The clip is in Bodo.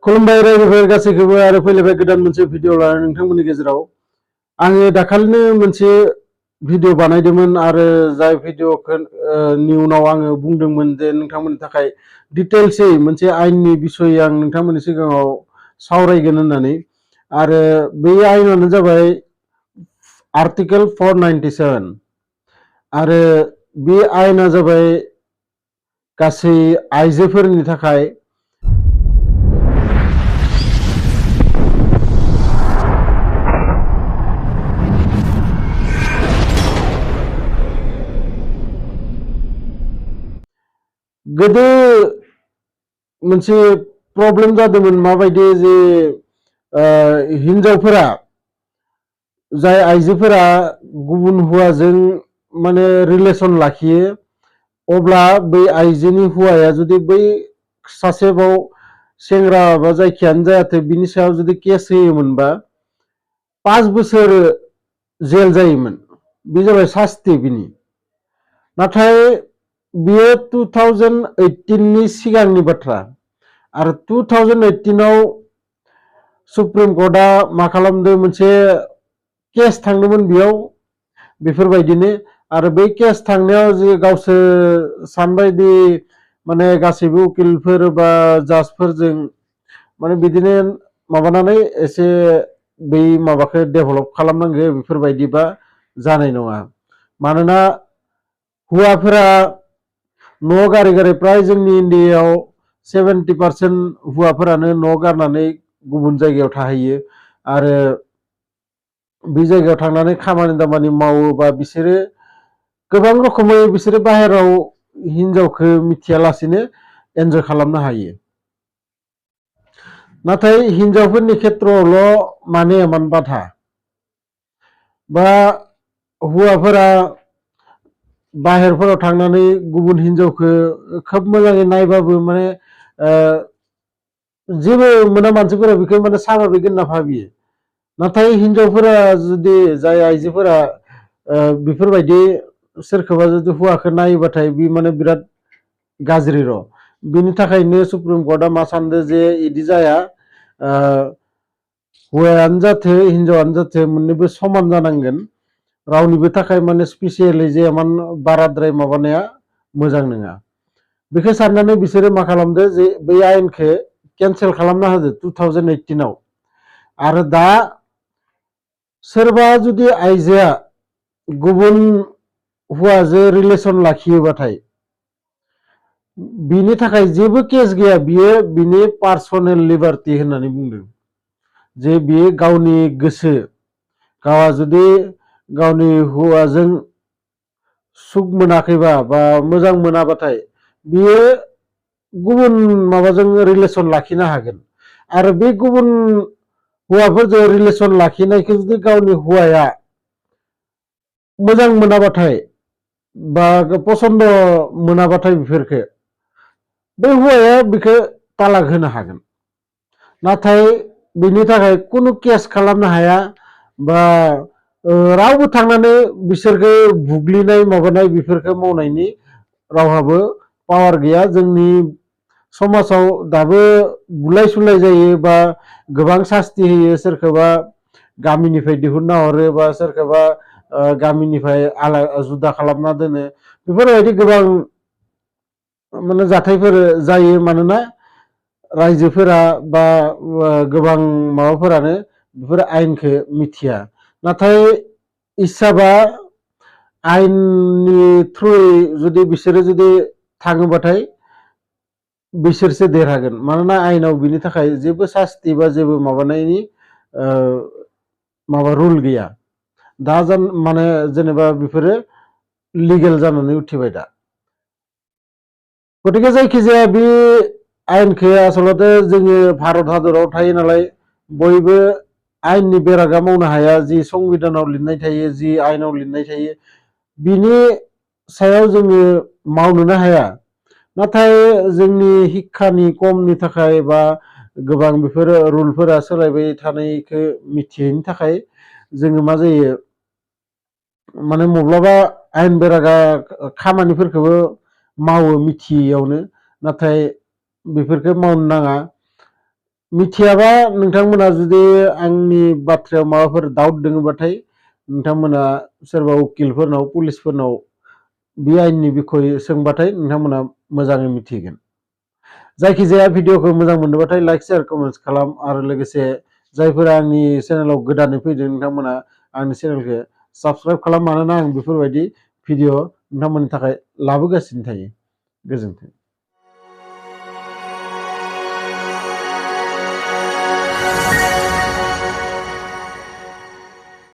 खुलुमबाय रायजोफोर गासैखौबो आरो फैलायबाय गोदान मोनसे भिडिअ लानानै नोंथांमोननि गेजेराव आङो दाखालिनो मोनसे भिडिअ बानायदोंमोन आरो जाय भिडिअखौ नि उनाव आङो बुंदोंमोन जे नोंथांमोननि थाखाय डिटेल्सै मोनसे आयेननि बिसयै आं नोंथांमोननि सिगाङाव सावरायगोन होननानै आरो बे आयेनानो जाबाय आर्टिकेल 497 आरो बे आयेना जाबाय गासै आइजोफोरनि थाखाय गोदो मोनसे प्रब्लेम जादोंमोन माबायदि जे हिनजावफोरा जाय आइजोफोरा गुबुन हौवाजों माने रिलेशन लाखियो अब्ला बै आइजोनि हौवाया जुदि बै सासेबाव सेंग्रा बा जायखियानो जायाथों बिनि सायाव जुदि केस होयोमोनबा 5 बोसोर जेल जायोमोन। बे जाबाय सास्ति बिनि। नाथाय बियो 2018 नि सिगांनि बाथ्रा आरो 2018 आव सुप्रिम कर्टआ मा खालामदों मोनसे केस थांदोंमोन बेयाव बेफोरबायदिनो आरो बै केस थांनायाव जे गावसोर सानबायदि माने गासैबो उकिलफोर बा जाजफोरजों माने बिदिनो माबानानै एसे बै माबाखौ डेभेलप खालामनांगौ बेफोरबायदिबा जानाय नङा। मानोना हौवाफोरा न' गारै गारै प्राय जोंनि इन्डियायाव 70% हौवाफोरानो न' गारनानै गुबुन जायगायाव थाहैयो आरो बे जायगायाव थांनानै खामानि दामानि मावोबा बिसोरो गोबां रोखोमै बिसोरो बाहेराव हिनजावखौ मिथियालासेनो एन्जय खालामनो हायो। नाथाय हिनजावफोरनि खेथ्रआवल' माने एमान बाधा बा हौवाफोरा बाहेरफोराव थांनानै गुबुन हिनजावखौ खोब मोजाङै नायबाबो माने जेबो मोना मानसिफोरा बेखौ माने साभाबिक होनना भाबियो। नाथाय हिनजावफोरा जुदि जाय आइजोफोरा बेफोरबायदि सोरखौबा जुदि हौवाखौ नायोबाथाय बे माने बिराद गाज्रि र' बिनि थाखायनो सुप्रिम कर्टआ मा सानदों जे इदि जाया हौवायानो जाथों हिनजावानो जाथों मोननैबो समान जानांगोन रावनिबो थाखाय माने स्पेसियेलि जे इमान बाराद्राय माबानाया मोजां नङा। बेखौ साननानै बिसोरो मा खालामदो जे बै आयेनखौ केन्सेल खालामना होदो 2018 आव आरो दा सोरबा जुदि आइजोआ गुबुन हौवाजों रिलेशन लाखियोबाथाय बिनि थाखाय जेबो केस गैया बियो बिनि पार्सनेल लिबार्टी होननानै बुंदों जे बियो गावनि गोसो गावहा जुदि गावनि हौवाजों सुख मोनाखैबा बा मोजां मोनाबाथाय बियो गुबुन माबाजों रिलेशन लाखिनो हागोन आरो बे गुबुन हौवाफोरजों रिलेशन लाखिनायखौ जुदि गावनि हौवाया मोजां मोनाबाथाय बा पसन्द मोनाबाथाय बेफोरखौ बे हौवाया बेखौ तालाक होनो हागोन। नाथाय बेनि थाखाय खुनु केस खालामनो हाया बा रावबो थांनानै बिसोरखौ बुग्लिनाय माबानाय बेफोरखौ मावनायनि रावहाबो पावार गैया। जोंनि समाजाव दाबो बुलाय सुलाय जायो बा गोबां सास्ति होयो सोरखौबा गामिनिफ्राय दिहुनना हरो बा सोरखौबा गामिनिफ्राय जुदा खालामना दोनो बेफोरबायदि गोबां माने जाथायफोर जायो। मानोना रायजोफोरा बा गोबां माबाफोरानो बेफोर आयेनखौ मिथिया। नाथाय इसाबा आयेननि थ्रुयै जुदि बिसोरो जुदि थाङोबाथाय बिसोरसो देरहागोन। मानोना आयेनाव बिनि थाखाय जेबो सास्ति बा जेबो माबानायनि माबा रुल गैया। दा माने जेनेबा बेफोरो लिगेल जानानै उथिबाय दा। गतिके जायखिजाया बे आयेनखौ आसलते जोङो भारत हादराव थायो नालाय बयबो आयेननि बेरागा मावनो हाया। जि संबिधानाव लिरनाय थायो जि आयेनाव लिरनाय थायो बिनि सायाव जोङो मावनोनो हाया। नाथाय जोंनि हिक्षानि खमनि थाखाय बा गोबां बेफोर रुलफोरा सोलायबाय थानायखौ मिथियैनि थाखाय जोङो मा जायो माने माब्लाबा आयेन बेरागा खामानिफोरखौबो मावो मिथियैयावनो। नाथाय बेफोरखौ मावनो नाङा। मिथियाबा नोंथांमोना जुदि आंनि बाथ्रायाव माबाफोर डाउट दङबाथाय नोंथांमोना सोरबा उकिलफोरनाव पुलिसफोरनाव बे आयेननि बिखय सोंबाथाय नोंथांमोना मोजाङै मिथिगोन। जायखिजाया भिडिअखौ मोजां मोनदोंबाथाय लाइक शेयार कमेन्ट्स खालाम आरो लोगोसे जायफोरा आंनि चेनेलाव गोदानै फैदों नोंथांमोना आंनि चेनेलखौ साबस्क्राइब खालाम, मानोना आं बेफोरबायदि भिडिअ नोंथांमोननि थाखाय लाबोगासिनो थायो। गोजोन्थों।